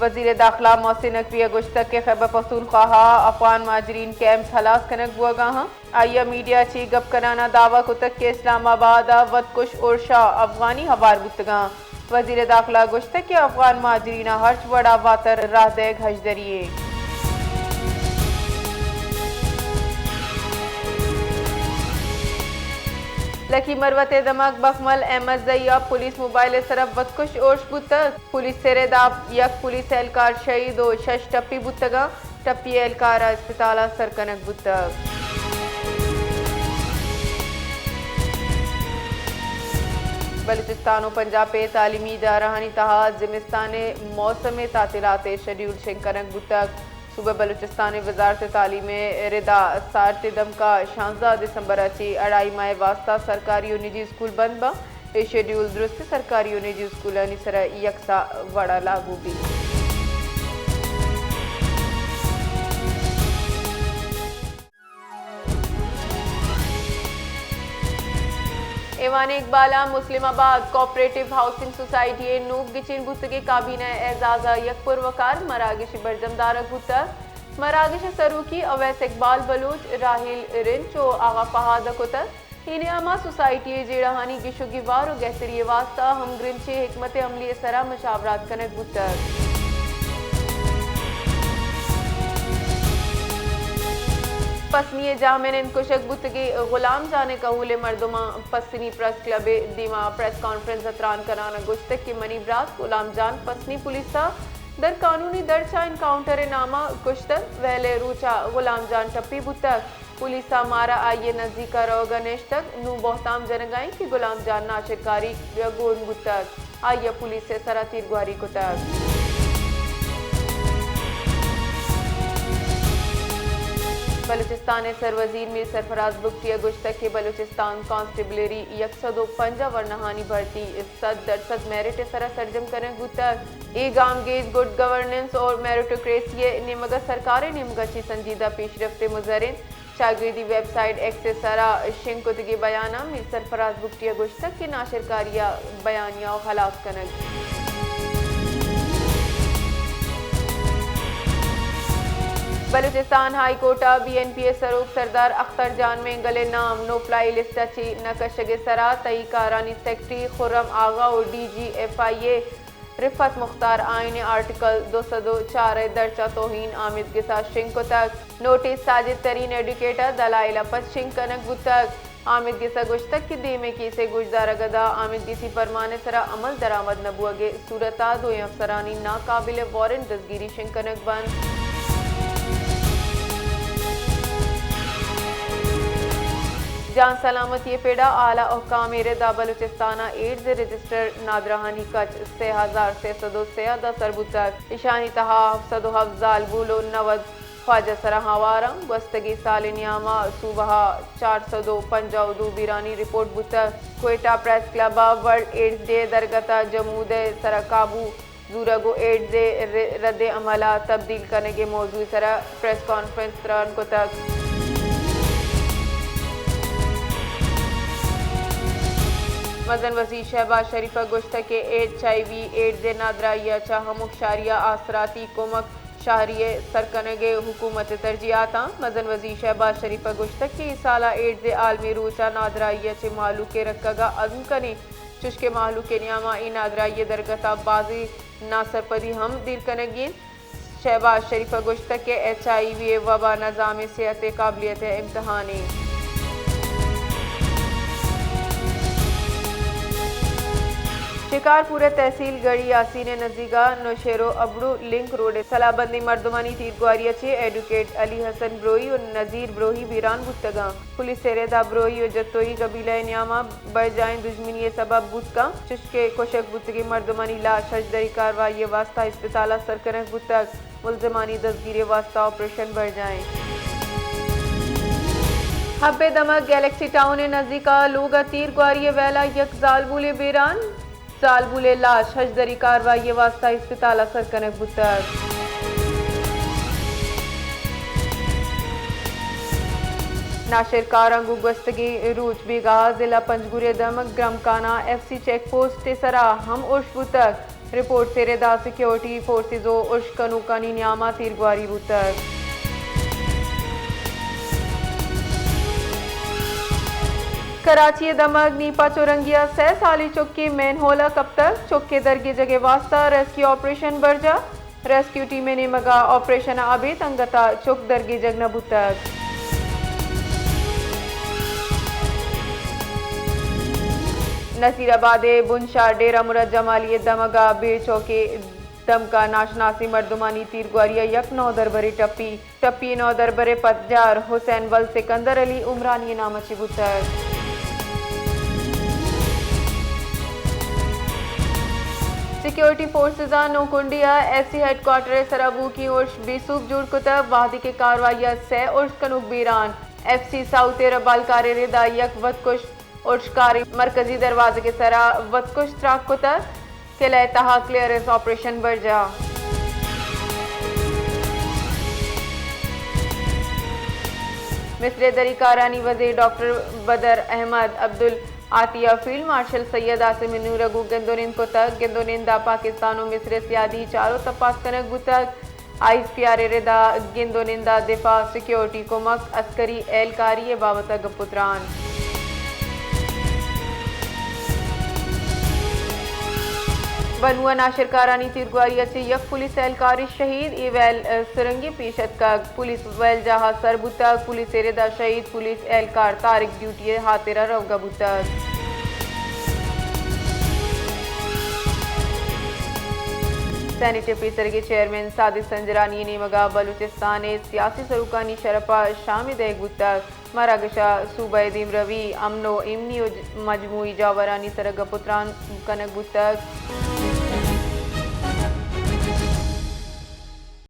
وزیر داخلہ محسن نقوی ءَ گوشتگ کہ خیبر پختونخوا ءَ افغان مہاجرین کیمپس ہلاس کنگ بوگ ءَ آں۔ آئی ءَ میڈیا ءَ چہ گپ کنان ءَ دعوی کتگ کہ اسلام آباد ءَ وتکش ارش ءَ افغانی ہوار بوتگ آں۔ وزیر داخلہ ءَ گوشتگ کہ افغان مہاجرین ءَ ہرچ وڑ ءَ واتر راہ دئیگ ہژدری ایں۔ لکی مروت ءِ دمگ بخمل ایم ایس زئی ءَ پولیس موبائل ءِ سرا وتکش ارش بوتگ۔ پولیس ءِ رد ءَ یک پولیس اہلکار شہید ءُ شش ٹپی بوتگ انت۔ ٹپی اہلکار ءَ اسپتال ءَ سر کنگ بوتگ۔ بلوچستان ءُ پنجاب ءِ تعلیمی ادارہانی تہا زمستان ءِ موسم ءِ تعطیلات ءِ شیڈیول شنگ کنگ بوتگ۔ صوبہ بلوچستان ءِ وزارت تعلیم ءِ رد ءَ سارت ءِ دمک ءَ شانزدہ دسمبر ءَ چہ اڑائی ماہ ءِ واستہ سرکاری ءُ نجی اسکول بند بنت۔ اے شیڈیول درستیں سرکاری ءُ نجی اسکولانی سرا یکساں وڑ ءَ لاگو بیت۔ ایوان اقبال ءَ مسلم آباد کوآپریٹو ہاؤسنگ سوسائٹی ءِ نوک گچین بوتگیں کابینہ ءِ اعزاز ءَ یک پروقار مراگشے برجم دارگ بوتگ۔ مراگش ءِ سروکی اویس اقبال بلوچ، راحیل رنچ ءُ آغا فہد ءَ کتگ۔ اے نیام ءَ سوسائٹی ءِ جیڑہانی گیش ءُ گیوار ءُ گہتری ءِ واستہ ہمگرنچیں حکمت عملی ءِ سرا مشاورات کنگ بوتگ۔ پسنی ءِ جاہمنند کشگ بوتگیں غلام جان ءِ کہول ءِ مردماں پسنی پریس کلب ءِ دیما پریس کانفرنس ءَ تران کنان ءَ گوشتگ کہ منی برات غلام جان پسنی پولیس ءَ در قانونی درچ ءَ انکاؤنٹر ءِ نام ءَ کشتگ، ویل ءِ روچ ءَ غلام جان ٹپی بوتگ۔ پولیس ءَ مارا آئی ءِ نزیک ءَ روگ ءَ نیشتگ۔ نوں بہتام جنگ ءَ اِنت کہ غلام جان ناشرکاری ءَ گون بوتگ۔ آئی ءَ پولیس ءِ سرا تیرگواری کتگ۔ بلوچستان ءِ سروزیر میر سرفراز بگٹی ءَ گوشتگ کہ بلوچستان کانسٹیبلری یک سد ءُ پنجاہ ورناہانی بھرتی سد درسد میرٹ ءِ سرا سرجم کنگ بوتگ۔ اے گامگیج گڈ گورننس اور میریٹوکریسی ءِ نیمگ ءَ سرکار ءِ نیمگ ءَ چہ سنجیدہ پیشرفت ءِ مظہر اِنت۔ چاگردی ویب سائٹ ایکس ءِ سرا شنگ کتگیں بیان ءَ میر سرفراز بگٹی ءَ گوشتگ کہ ناشرکاری ءِ بیانیہ ءُ ہلاس کنگ۔ بلوچستان ہائی کورٹ ءَ بی این پی ءِ سروک سردار اختر جان مینگل ءِ نام نو فلائی لسٹ ءَ چہ نہ کشگ ءِ سرا تہی کارانی سیکرٹری خرم آغا ءُ ڈی جی ایف آئی اے رفعت مختار آئین ءِ آرٹیکل دو سد ءُ چار ءِ درچ ءَ توہین آمیدگس ءَ شنگ کتگ۔ نوٹس ساجد ترین ایڈوکیٹ ءَ دلائل ءَ پد شنگ کنگ بوتگ۔ آمیدگس ءَ گوشتگ کہ دیمے کیس ءِ گوشدارگ ءَ داں آمیدگسی پرمان ءِ سرا عمل درآمد نہ بوگ ءِ صورت ءَ دوئیں افسرانی ناقابل وارنٹ دزگیری شنگ کنگ بنت۔ جان سلامتی ءِ پڑ ءَ اعلی حکام ءِ رد ءَ بلوچستان ءَ ایڈز ءِ رجسٹرڈ نادراہانی کچ سے ہزار سے سد ءُ سیاہد ءَ سر بوتگ۔ ایشانی تہا ہفت سد ءُ ہفت زالبول ءُ نود خواجہ سرا ہوار اَنت۔ گوستگیں سال ءِ نیام ءَ صوبہ ءَ چار سد ءُ پنجاہ ءُ دو بیرانی رپورٹ بوتگ۔ کوئٹہ پریس کلب ءَ ورلڈ ایڈز ڈے ءِ درگت ءَ جمود ءِ سرا قابو زورگ ءُ ایڈز ءِ ر-، رد عمل ءَ تبدیل کنگ ءِ موضوع ءِ سرا پریس کانفرنس تران کتگ۔ مزن وزیر شہباز شریف ءَ گوشتگ کہ ایچ آئی وی ایڈز ءِ نادراہی ءَ چہ ہمک شہری ءَ آسراتی، کمک، شہری ءِ سر کنگ ءِ حکومت ءِ ترجیحات اَنت۔ مزن وزیر شہباز شریف ءَ گوشتگ کہ اے سال ءَ ایڈز ءِ عالمی روچ ءَ نادراہی ءَ چہ مہلوک ءِ رکگ ءَ عزم کنیں، چوشکہ مہلوک ءِ نیام ءَ اے نادراہی ءِ درگت ءَ بازیں ناسرپدی ہم دیر کنگی اِنت۔ شہباز شریف ءَ گوشتگ کہ ایچ آئی وی ءِ وبا نظام ءِ صحت ءِ قابلیت ءِ امتحانے۔ شکارپور ءِ تحصیل گڑھی یاسین ءِ نزیک ءَ نوشہرو ابڑو لنک روڈ ءِ سلاہ بندیں مردمانی تیرگواری ءَ چہ ایڈوکیٹ علی حسن بروہی ءُ نذیر بروہی بیران بوتگ اَنت۔ پولیس ءِ رد ءَ بروہی ءُ جتوئی قبیلہ ءِ نیام ءَ برجاہیں دژمنی ءِ سبب بوت کنت، چوشکہ کشگ بوتگیں مردمانی لاش ہژدری کاروائی ءِ واستہ اسپتال ءَ سر کنگ بوتگ۔ ملزمانی دزگیری ءِ واستہ آپریشن برجاہ اِنت۔ حب ءِ دمگ گیلیکسی ٹاؤن ءِ نزیک ءَ لوگ ءَ تیر گواری ءِ ویل ءَ یک زالبولے بیران۔ زالبول ءِ لاش ہژدری کاروائی ءِ واستہ اسپتال ءَ سر کنگ بوتگ۔ ناشرکاراں گوں گوستگیں روچ بیگاہ ءَ ضلع پنجگور ءِ دمگ گرمکانہ ایف سی چیک پوسٹ ءِ سرا ہم ارش بوتگ۔ رپورٹس ء ردا سیکیورٹی فورسز و اشکنوکانی نیاما تیرگواری بوتگ۔ کراچی ء دمگ نیپا چورنگی ء سئے سالی چکے مین ہول ء کپتگ، چک ء درگیجگ ء واستہ ریسکیو آپریشن برجاہ، ریسکیو ٹیم ء نیمگ ء آپریشن ء ابید انگت ء چک درگیجگ نہ بوتگ۔ نصیر آباد ء بنشار ڈیرہ مراد جمالی ء دمگ ء بے چوکے دمگ ء ناشناسیں مردمانی تیرگواری ء یک نودربرے ٹپی۔ ٹپی ء نودربر ء پجار حسین ول سکندر علی عمرانی ء نام ء چہ بوتگ۔ سیکیورٹی فورسز ء نوکنڈی ء ایف سی ہیڈ کوارٹر ء سرا بوکیں ارش بے سوب جوڑ کتگ، وہدے کہ کاروائی ء سئے ارش کنوک بیران۔ ایف سی ساؤتھ ء ربالکار ء ردا یک وتکش ارشکارے مرکزی دروازگ ء سرا وتکش تراک کتگ۔ قلعہ ء تہا کلیئرنس آپریشن برجاہ۔ مصر ء دری کارانی وزیر ڈاکٹر بدر احمد عبدالعطیہ فیلڈ مارشل سید عاصم منیر ء گوں گند و نند کتگ۔ گند و نند ء پاکستان و مصر ء سیادی چار و تپاس کنگ بوتگ۔ آئی ایس پی آر ء ردا گند و نند ء دفاع، سیکیورٹی، کمک، عسکری اہلکاری ء بابت ء گپ و تران۔ بنو ء ناشرکارانی تیرگواری ء چہ یک پولیس اہلکارے شہید، اے ویل ء سرنگی پیش اتکگ، پولیس ویل جاہ ء سر بوتگ، پولیس ء ردا شہید پولیس اہلکار طارق ڈیوٹی ء ہاترا روگ ء بوتگ۔ سینیٹ ء پیسرگیں چیئرمین صادق سنجرانی ء نیمگ ء بلوچستان ء سیاسی سروکانی شرپ ء شام دئیگ بوتگ۔ مراگش ء صوبہ ء دیمروی، امن و ایمنی و مجموعی جاورانی سر ء گپ و تران کنگ بوتگ۔